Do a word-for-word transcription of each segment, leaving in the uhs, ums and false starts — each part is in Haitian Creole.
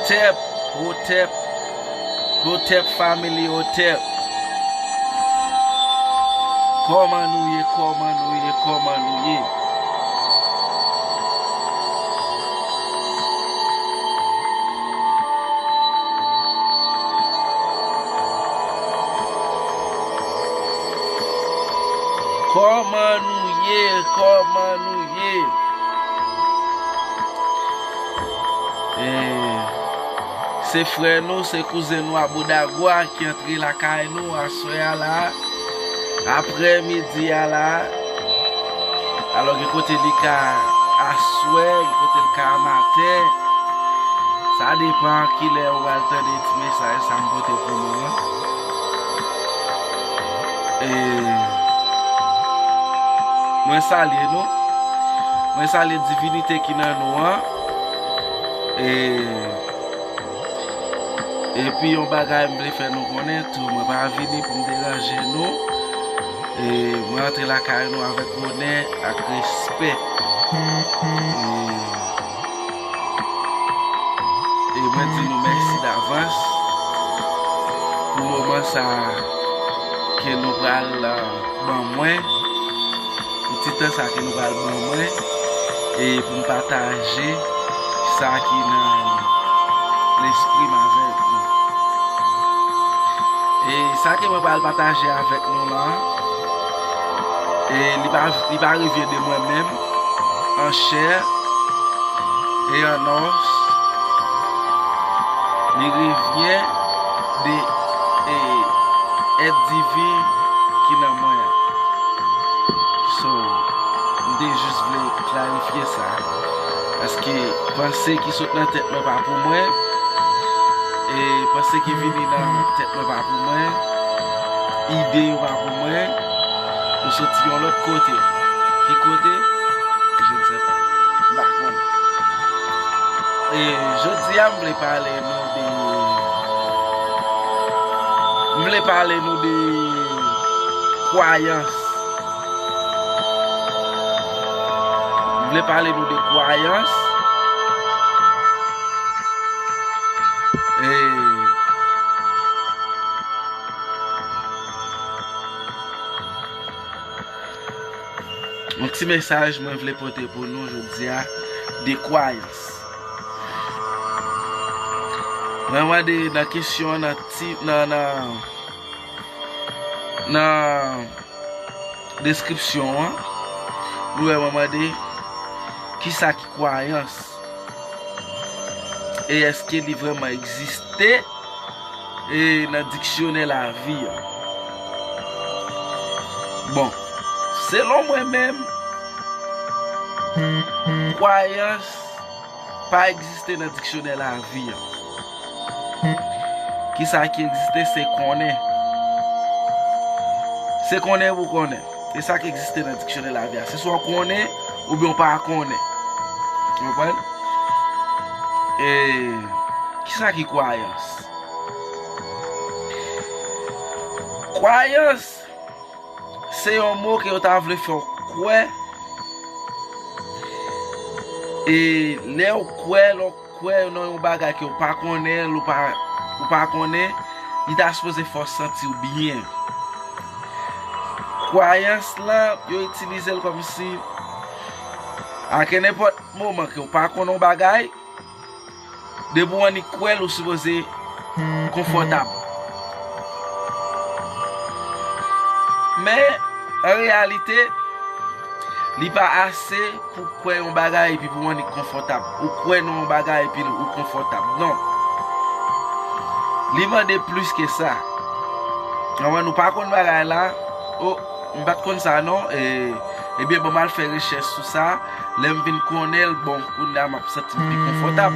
Hotep, Hotep, Hotep family, Hotep. Kòman nou ye, kòman nou ye, kòman nou ye? Kòman nou ye? Kòman nou ye? Eh, se frè nou, se kouzen nou Aboudagwa ki antre lakay nou aswè a la, aprè midi a la. Alò, gen kote li ka aswè, gen kote li ka maten. Sa depann kilè ou pral tande ti mesaj sa m pote pou nou an. E, mwen salye nou. Mwen salye divinite ki nan nou an. E, epi yon bagay m vle fè nou konnen tou, mwen pa vini pou m deranje nou. E, mwen antre lakay nou avèk onè ak respè. E, e mwen di nou mèsi davans pou moman sa a ke nou pral, ah, ban mwen, pou ti tan sa ke nou pral ban mwen, e pou m pataje sa ki nan lespri m avèk nou. E sa ke mwen pral pataje avèk nou la, e li pa, li pa revyen de mwen menm, an chè e an os, li revyen de, e, èt diven ki nan mwen an. So, m te jis vle klarifye sa, paske panse ki sot nan tèt mwen pa pou mwen, e panse ki vini nan tèt mwen pa pou mwen, ide yo pa pou mwen, yo soti yon lòt kote. Ki kote? Je ne sais pas. M pa konnen. E jodi a, m vle pale nou de, m vle pale nou de kwayans. M vle pale nou de kwayans. E yon ti mesaj mwen vle pote pou nou jodi a, de kwayans. Mwen mande nan kesyon an, nan ti, nan, nan, nan deskripsyon an, nou wè mwen mande, kisa ki kwayans? E èske li vrèman egziste, e, nan diksyonè lavi an? Bon, selon mwen menm, kwayans pa egziste nan diksyonè lavi an. Kisa ki egziste, se konnen. Se konnen pou konnen. Se sa ki egziste nan diksyonè lavi a. Se swa w konnen oubyen w pa konnen. Ou konprann? E kisa ki kwayans? Kwayans, se yon mo ke yo ta vle fè w kwè. E lè w kwè, lè w kwè nan yon bagay ke w pa konnen, lè w pa, ou pa konnen, li ta sipoze fè w santi w byen. Kwayans lan, yo itilize l kòmsi a kenenpòt moman ke w pa konn yon bagay, depi w annik kwè l, ou sipoze konfòtab. Men, an reyalite, li pa ase pou kwè yon bagay epi pou w annik konfòtab. Ou kwè nan yon bagay epi ou konfòtab. Non. Li mande plis ke sa. Anvan nou pa konn bagay la, o, m pa t konn sa non. E, ebyen, bon, m al fè rechèch sou sa. Lè m vin konnen l, bon, kounye a m ap santi m pi konfòtab.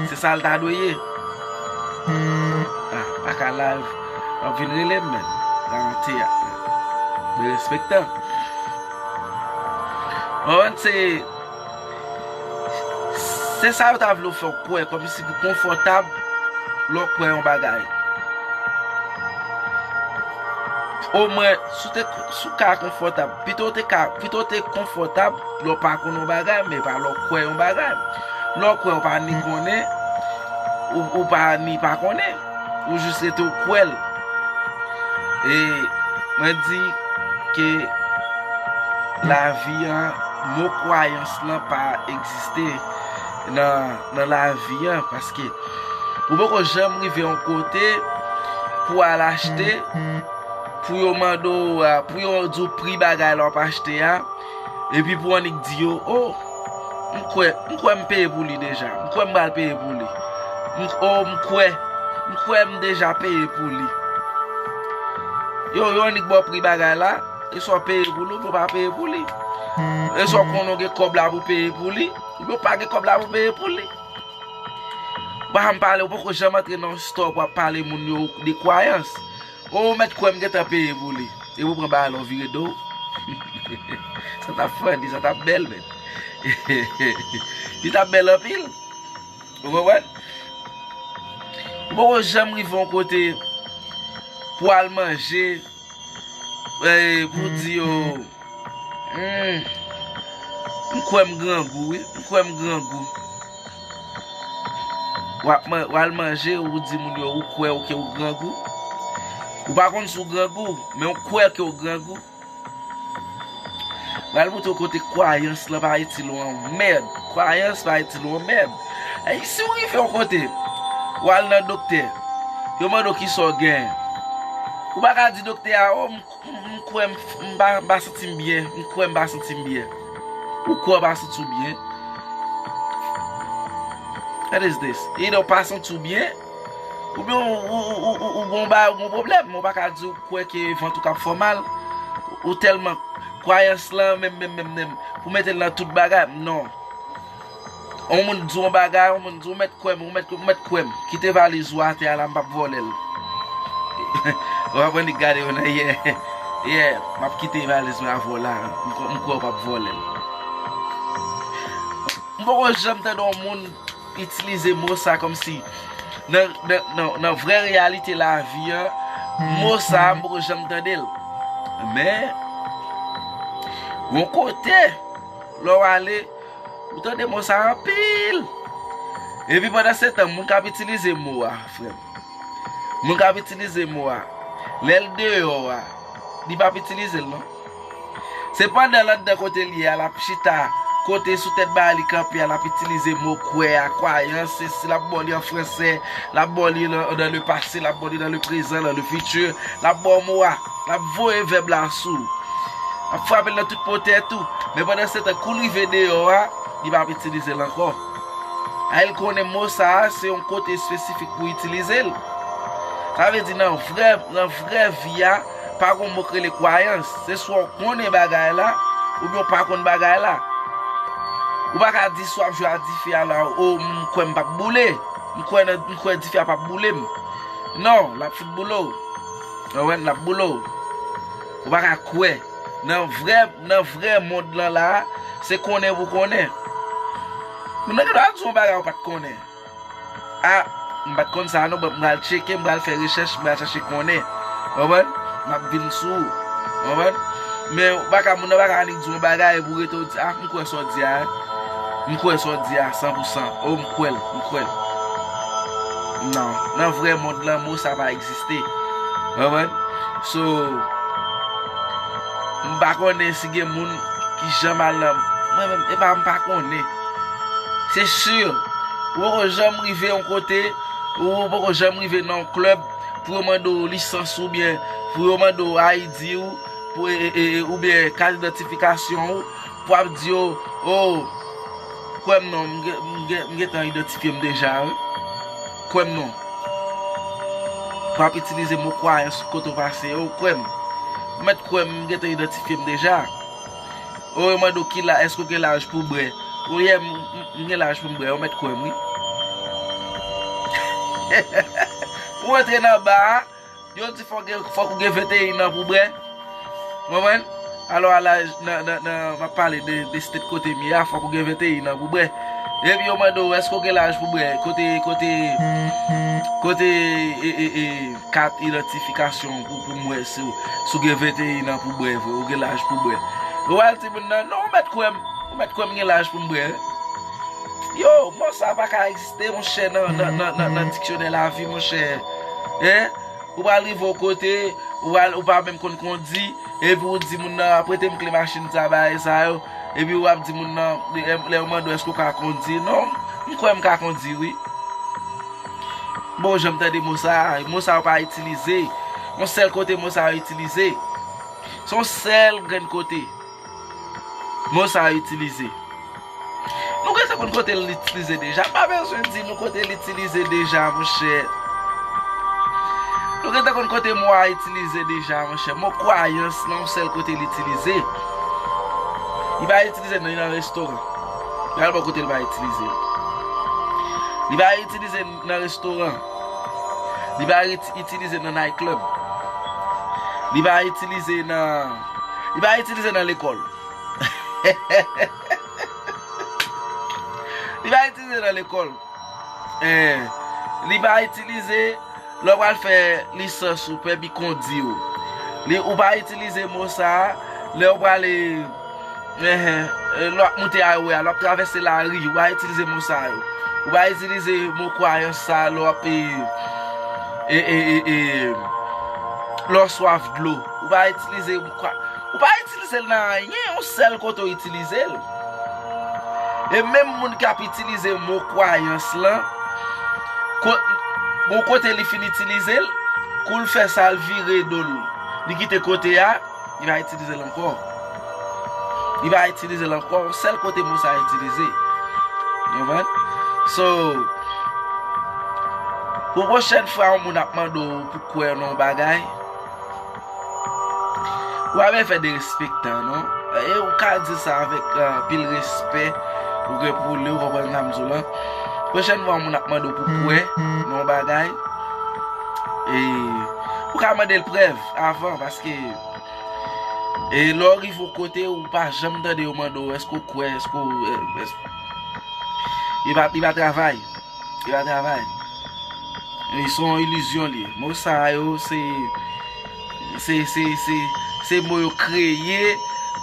Se sa l ta dwe ye. Ah, pa ka live. W ap vin rele m menm. Galanti a. Derespektan. Konprann, se, se sa yo ta vle w fè w kwè, kòmsi pou konfòtab lè w kwè yon bagay. Omwen, si w te, si w ka konfòtab, pito w te ka, pito w te konfòtab lè w pa konn yon bagay, men pa lè w kwè yon bagay. Lè w kwè, w pa ni konnen, ou, ou pa ni pa konnen. Ou jis rete ou kwè l. E mwen di ke lavi an, mo kwayans lan pa egziste nan, nan lavi an, paske ou poko janm rive yon kote pou al achte, pou yo mande w, a, pou yo di w pri bagay la w ap achte a, epi pou w annik di yo, o, m kwè, m kwè m peye pou li deja, m kwè m pral peye pou li, m, o, m kwè, m kwè m deja peye pou li. Yo, yo annik ba w pri bagay la, e swa w peye pou li, oubyen w pa peye pou li. E swa w konnen w gen kòb la pou w peye pou li, oubyen w pa gen kòb la pou w peye pou li. Ou pa janm pale, ou poko janm antre nan yon store pou w ap pale moun yo de kwayans. O, ou mèt kwè m gentan peye pou li. Epi ou pran bagay la, ou vire do w. Sa t ap funny, sa t ap bèl, men. Li t ap bèl anpil. Ou konprann? Ou poko janm rive yon kote pou al manje, e, pou di yo, hmm, m kwè m grangou, wi. M kwè m grangou. W ap man-, w al manje, ou di moun yo, ou kwè ou ke ou grangou. Ou pa konn si w grangou, men ou kwè ke ou grangou. Pral montre w kote kwayans lan pa itil ou an mèd. Kwayans pa itil ou an mèd. E si w rive yon kote, w al nan doktè, yo mande w kisa w gen. Ou pa ka di doktè a, o, m, m, m kwè m, m pa, m pa santi m byen, m kwè m pa santi m byen. Ou kwè w pa santi w byen. What is this? Either w pa santi w byen, oubyen ou, ou, ou, ou, ou gon bagay, ou gon pwoblèm, men w pa ka di w kwè ke vant ou k ap fè w mal, ou tèlman kwayans lan, menm, menm, menm, menm, pou mete l nan tout bagay, non. On moun di w yon bagay, on moun di w, ou mèt kwè m, ou mèt, ou mèt kwè m. Kite valiz ou atè a la, m p ap vòlè l. Ou ap annik gade yo nan, yeah, yeah, m ap kite valiz mwen avè w la, m kwè, m kwè w p ap vòlè l. M poko janm tande yon moun itilize mo sa kòmsi nan, nan, nan, nan vrè reyalite lavi an, mo sa a m poko janm tande l. Men, yon kote, lè w ale, ou tande mo sa a anpil. Epi pandan se tan, moun k ap itilize mo a, frè m. Moun k ap itilize mo a, lè l deyò a, li p ap itilize l non. Se pandan l anndan kote l ye a, l ap chita, kote sou tèt bagay li kanpe a, l ap itilize mo kwè a, kwayans, sesi, l ap ba w li an fransè, l ap ba w li nan, dans le passé, l ap ba w li dans le présent, dans le futur, l ap ba w mo a, l ap voye vèb la sou w. L ap frape l nan tout potèt ou. Men pandan se tan, kou l rive deyò a, li p ap itilize l ankò. A, l konnen mo sa a, se yon kote espesifik pou itilize l. Sa vle di nan vrè, nan vrè vi a, pa gon mo k rele kwayans. Se swa w konnen bagay la, oubyen w pa konn bagay la. Ou pa ka di si w ap jwe a dife a la, o, m kwè m p ap boule. M kwè nan, m kwè dife a p ap boule m. Non, l ap fout boule w. Ou konprann? L ap boule w. Ou pa ka kwè. Nan vrè, nan vrè mond lan la, se konnen pou konnen. Moun nan gen dwa di w yon bagay ou pa t konnen. A, m pa t konn sa non, but m pral tcheke, m pral fè rechèch, m pral chache konnen. Ou konprann? M ap vin sou ou. Ou konprann? Men ou pa ka, moun nan pa ka annik di w yon bagay epi w rete w di, a, m kwè sa w di a, m kwè sa w di a san pou san. O, m kwè l, m kwè l. Non, nan vrè mond lan, mo sa pa egziste. Ou konprann? So, m pa konnen si gen moun ki janm al nan, mwen menm, epa m pa konnen. Se si, ou poko janm rive yon kote, ou poko janm rive nan yon klèb pou yo mande w lisans oubyen pou yo mande w I D ou, pou, e, e, e, oubyen kat idantifikasyon ou, pou ap di yo, o, kwè m non, m gen, m gen, m gentan idantifye m deja, wi. Kwè m non. Pou ap itilize mo kwayans kote w pase, o, kwè m. Ou mèt kwè m, m gentan idantifye m deja. O, yo mande w ki la, èske w gen laj pou bwè? O, yeah, m, m, m gen laj pou m bwè, yo mèt kwè m, wi. Ou antre nan ba a, yo di fòk gen, fòk ou gen venteyen an pou bwè. Ou konprann? Alò, a laj, nan, nan, nan, m ap pale de, de state kote m ye a, fòk ou gen venteyen an pou bwè. Epi yo mande w, èske w gen laj pou bwè? Kote, kote, kote, e, e, e, kat idantifikasyon pou, pou m wè si w, si w gen venteyen an pou bwè vre, ou gen laj pou bwè. Ou al di moun nan, non, ou mèt kwè m, ou mèt kwè m gen laj pou m bwè. Yo, mo sa pa ka egziste, monchè, nan, nan, nan, nan, nan diksyonè lavi, monchè. Hein? Ou pral rive yon kote, ou pral, ou pa menm konn kondi, epi ou di moun nan, "Prete m kle machin sa, bagay sa yo." Epi w ap di moun nan, lè, lè yo mande w, "Èske w ka kondi?" "Non, m kwè m ka kondi, wi." Bon, janm tande mo sa, mo sa yo pa itilize. Yon sèl kote mo sa yo itilize. Se yon sèl grenn kote. Mo sa yo itilize. Nou gentan konn kote l itilize deja. M pa bezwen di nou kote l itilize deja, monchè. Nou gentan konn kote mo a itilize deja, monchè. Mo kwayans nan yon sèl kote l itilize. Li pa itilize nan, nan restoran. Pral bò kote l pa itilize. Li pa itilize nan restoran. Li pa iti-, itilize nan night club. Li pa itilize nan, li pa itilize nan lekòl. Li pa itilize nan lekòl. Eh, li pa itilize lè w pral fè lisans ou, pèmi kondi ou. Li, ou pa itilize mo sa a lè w prale, eh, eh, lè w ap moute highway a, lè w ap travèse lari, ou pa itilize mo sa yo. Ou pa itilize mo kwayans sa a lè w ap, eh, eh, eh, eh, eh, lè w swaf dlo. Ou pa itilize mo kwa-, ou pa itilize l nan anyen, yon sèl kote w itilize l. E menm moun k ap itilize mo kwayans lan, ko-, bon kote li fin itilize l, kou l fè sa, l vire do l, li kite kote a, li pa itilize l ankò. Li pa itilize l ankò, yon sèl kote mo sa a itilize. Ou konprann? So, pou pwochèn fwa yon moun ap mande w pou kwè nan yon bagay, ou pa bezwen fè derespektan, non. E ou ka di sa avèk, eh, anpil respè ou gen pou li, ou konprann sa m di w lan. Pwochèn fwa moun ap mande w pou kwè nan yon bagay, e ou ka mande l prèv avan, paske, e lè w rive yon kote, ou pa janm tande yo mande w, "Èske w kwè? Èske w, eh, èske," li pa, li pa travay. Li pa travay. Li se yon ilizyon li ye. Mo sa yo, se, se, se, se, se mo yo kreye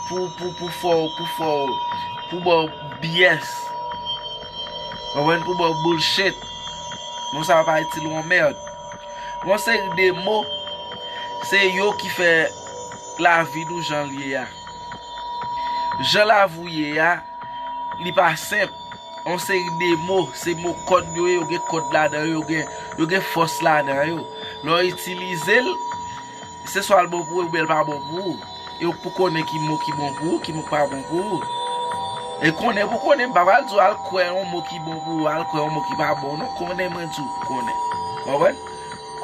pou, pou, pou fè w, pou fè w, pou ba w B S. Konprann? Pou ba w bullshit. Mo sa yo pa itil yon mèd. Yon seri de mo, se yo ki fè lavi nou jan l ye a. Jan lavi w ye a, li pa senp. Yon seri de mo, se mo kòd yo ye, yo gen kòd ladan yo, yo gen, yo gen fòs ladan yo. Lè w itilize l, se swa l bon pou ou oubyen l pa bon pou ou. E ou k pou konnen ki mo ki bon pou ou, ki mo k pa bon pou ou. E konnen pou konnen, m pa pral di w al kwè yon mo ki bon pou ou, al kwè yon mo ki pa bon, non, konnen mwen di w pou konnen. Konprann?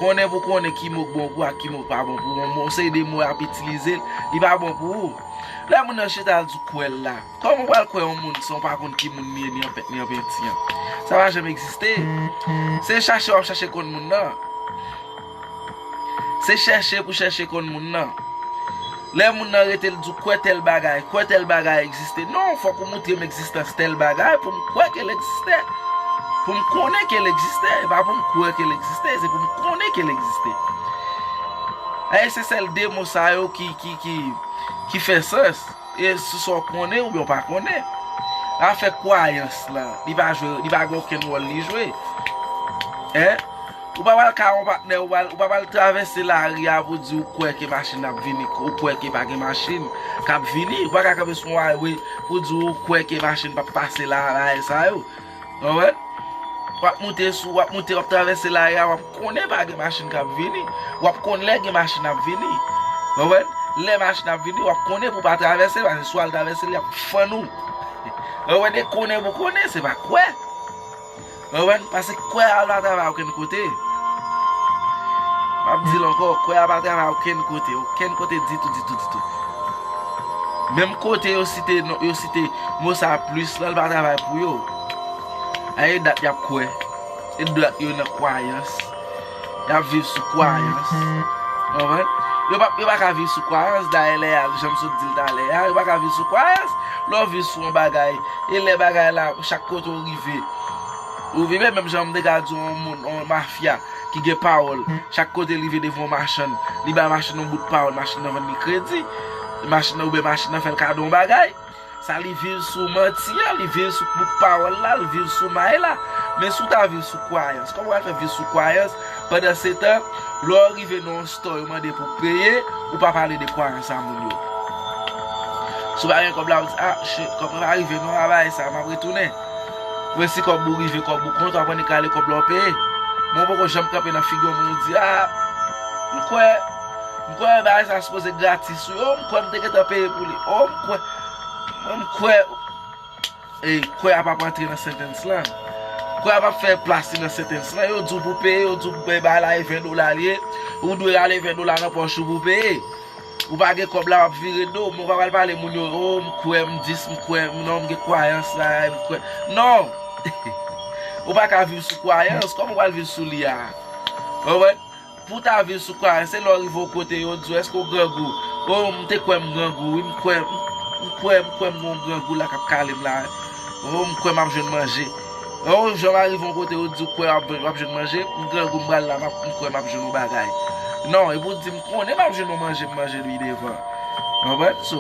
Konnen pou konnen ki mo k bon pou ou ak ki mo k pa bon pou ou. Yon mo, yon seri de mo y ap itilize, li pa bon pou ou. Lè moun nan chita al di w kwè l la. Kòman w pral kwè yon moun san w pa konn ki moun li ye, ni an pent, ni an penti an? Sa pa janm egziste. Se chache w ap chache konn moun nan. Se chèche pou chèche konn moun nan. Lè moun nan rete l di w kwè tèl bagay, kwè tèl bagay egziste. Non, fòk ou montre m egzistans tèl bagay pou m kwè ke l egziste. Pou m konnen ke l egziste, e pa pou m kwè ke l egziste, se pou m konnen ke l egziste. E se sèl de mo sa yo ki, ki, ki, ki fè sans. E se sa w konnen oubyen w pa konnen. Afè kwayans lan, li pa jwe, li pa gen okenn wòl li jwe. Hein? Ou pa pral ka yon patnè, ou pa, ou pa pral travèse lari a pou di ou kwè ke machin ap vini, ou kwè ke pa gen machin k ap vini. Ou pa ka kanpe sou yon highway pou di ou kwè ke machin p ap pase la, bagay sa yo. Konprann? W ap moute sou, w ap moute, w ap travèse lari a, w ap konnen pa gen machin k ap vini. W ap konn lè gen machin ap vini. Konprann? Lè machin ap vini, w ap konnen pou w pa travèse, paske si w al travèse, l ap fann ou. Konprann? E konnen pou konnen, se pa kwè. Konprann? Paske kwè a pa travay okenn kote. M ap di l ankò, kwè a pa travay okenn kote, okenn kote ditou, ditou, ditou. Menm kote yo site non, yo site mo sa plis lan, li pa travay pou yo. A e dat y ap kwè. E dat yo nan kwayans. Y ap viv sou kwayans. Konprann? Yo pa, yo pa ka viv sou kwayans, dayè lè a, jan m sot di l talè a, yo pa ka viv sou kwayans. Lè w viv sou yon bagay, e lè bagay la, chak kote w rive, ou vive menm jan m te ka di yon moun, yon mafya ki gen pawòl. Chak kote l rive devan yon machann, li bay machann yon bout pawòl, machann nan vann li kredi. Machann nan, oubyen machann nan fè l kado yon bagay. Sa li viv sou manti a, li viv sou bout pawòl la, li viv sou may la. Men si w ta viv sou kwayans, kòman w pral fè viv sou kwayans? Pandan se tan, lè w rive nan yon store, yo mande pou w peye, ou pa pale de kwayans a moun yo. Si w pa gen kòb la, w di, "Ah, shit, kòb mwen pa rive non, a bagay sa, m ap retounen." Men si kòb ou rive, kòb ou kontan, w ap annik rale kòb la, w peye. Men w poko janm kanpe nan figi yon moun, ou di, "Ah, m kwè, m kwè bagay sa sipoze gratis, wi. Oh, m kwè m te gentan peye pou li. Oh, m kwè, m kwè." E kwè a p ap antre nan sentence lan. Kwè a p ap fè plas li nan sentence lan. Yo di w pou peye, yo di w pou peye, bagay la e ven dola li ye. Ou dwe rale ven dola nan pòch ou pou peye. Ou pa gen kòb la, w ap vire do. Men w pa pral pale moun yo, "Oh, m kwè, m dis, m kwè, m, non, m gen kwayans la, m kwè." Non! Ou pa ka viv sou kwayans. Kòman w pral viv sou li a? Ou konprann? Pou w ta viv sou kwayans, se lè w rive yon kote, yo di w, "Èske w grangou?" "Oh, m te kwè m grangou, wi, m kwè, m, m kwè, m kwè m gen yon grangou la k ap kale m la. Oh, m kwè m ap jwenn manje." Oh, jan w rive yon kote, yo di w, "Kwè w ap, w ap jwenn manje, m grangou, m pral la, m ap, m kwè m ap jwenn yon bagay." Non, epi w di, "M konnen m ap jwenn yon manje, m manje li devan." Ou konprann? So,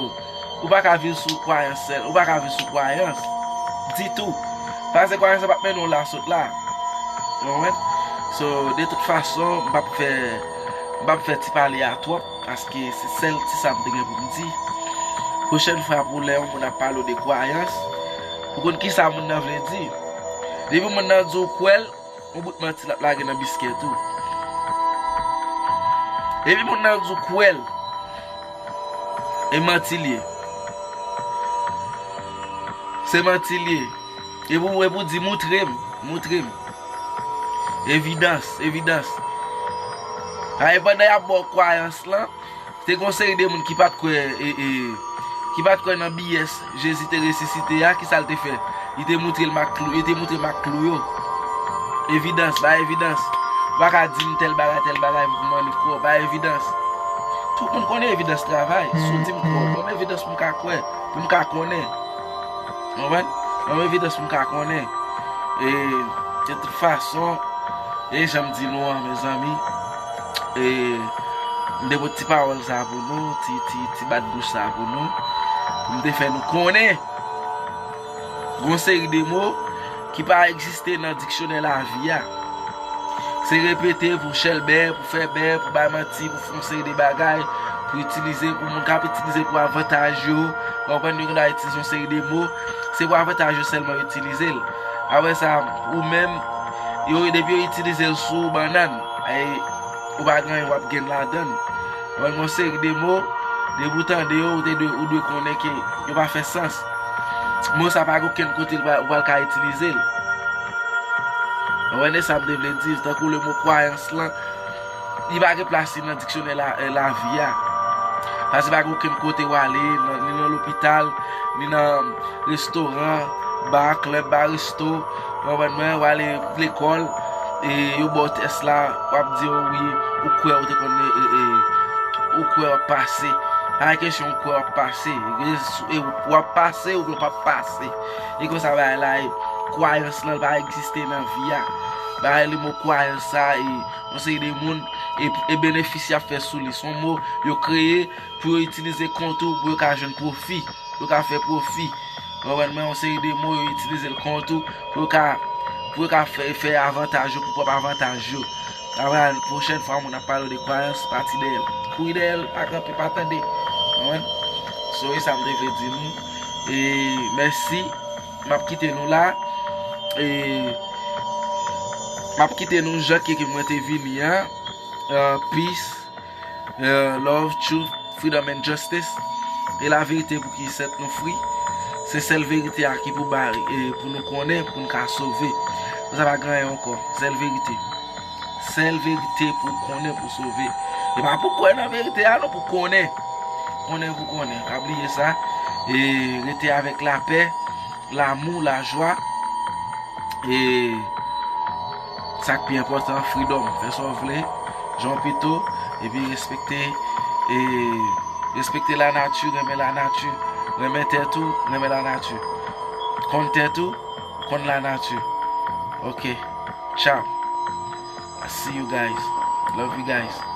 ou pa ka viv sou kwayans sèl, ou pa ka viv sou kwayans ditou. Paske kwayans la p ap mennen w la sot la. Ou konprann? So, de tout fason, m p ap fè, m p ap fè ti pale a twòp, paske se sèl ti sa m te gen pou m di. Pwochèn fwa pou lè yon moun ap pale w de kwayans, ou konn kisa moun nan vle di. Depi moun nan di w kwè l, yon bout manti l ap lage nan biskèt ou. Epi moun nan di w kwè l, e manti l ye. Se manti l ye. Epi w, epi w di, "Moutre m, moutre m." Evidans, evidans. Paske pandan y ap ba w kwayans lan, te gen yon seri de moun ki pa t kwè, e, e, ki pa t kwè nan B S Jezi te resisite a, kisa l te fè? Li te moutre l m ak klou, li te moutre m ak klou yo. Evidans, bay evidans. Ou pa ka di m tèl bagay, tèl bagay, pou m annik kwè w, bay evidans. Tout moun konnen evidans travay. Si w di m kwè w, ban m evidans pou m ka kwè, pou m ka konnen. Ou konprann? Ban m evidans pou m ka konnen. E, de tout fason, e jan m di nou an, mezanmi, e, m te pot ti pawòl sa pou nou, ti, ti, ti bat bouch sa pou nou, pou m te fè nou konnen gon seri de mo ki pa egziste nan diksyonè lavi a. Se repete pou chèlbè, pou fè bè, pou bay manti, pou fè yon seri de bagay, pou itilize, pou moun k ap itilize pou avantaj yo. Ou konprann, yo konn al itilize yon seri de mo, se pou avantaj yo sèlman yo itilize l. Apre sa, ou menm, yo, depi yo itilize l sou bannann, e, ou pa gen anyen w ap gen ladan l. Ou konprann, yon seri de mo, depi w tande yo, ou te dwe, ou dwe konnen ke yo pa fè sans. Mo sa pa gen okenn kote ou pral, ou pral ka itilize l. Ou konprann, e sa m te vle di, tankou le mo kwayans lan, li pa gen plas li nan diksyonè la, eh, lavi a. Paske pa gen okenn kote w ale, nan, ni nan lopital, ni nan restoran, ba, klèb, ba, resto, ou konprann mwen, w ale lekòl, e yo ba w tès la, w ap di yo wi, ou kwè ou te konn, e, e, ou kwè w ap pase. Pa gen kesyon ou kwè w ap pase. E, e, w ap pase oubyen w p ap pase. E konsa bagay la ye. Kwayans lan pa egziste nan vi a. Bagay li mo kwayans sa, e, yon seri de moun, e, e benefis y ap fè sou li. Se yon mo yo kreye pou yo itilize kont ou, pou yo ka jwenn pwofi, pou yo ka fè pwofi. Ou konprann mwen, yon seri de mo yo itilize l kont ou, pou yo ka, pou yo ka fè, fè avantaj yo, pou pwòp avantaj yo. Apre, pwochèn fwa moun ap pale w de kwayans, pati dèyè l. Kouri dèyè l, pa kanpe, pa tande. Ou konprann? So, e sa m te vle di nou. E mèsi. M ap kite nou la. E m ap kite nou jan ke, ke mwen te vini an. Uh, peace, uh, love, truth, freedom and justice. E laverite pou ki sèt nou fri. Se sèl verite a ki pou bay, e pou nou konnen, pou nou ka sove. Sa pa gen anyen ankò. Sèl verite. Sèl verite pou konnen, pou sove. E pa pou kwè nan verite a, non, pou konnen. Konnen pou konnen. Pa bliye sa. E rete avèk lapè, lamou, lajwa. E sa k pi enpòtan, freedom. Fè sa w vle, jan w pito, epi respekte, e respekte lanati, renmen lanati. Renmen tèt ou, renmen lanati. Konn tèt ou, konn lanati. Ok. Ciao. I see you guys. Love you guys.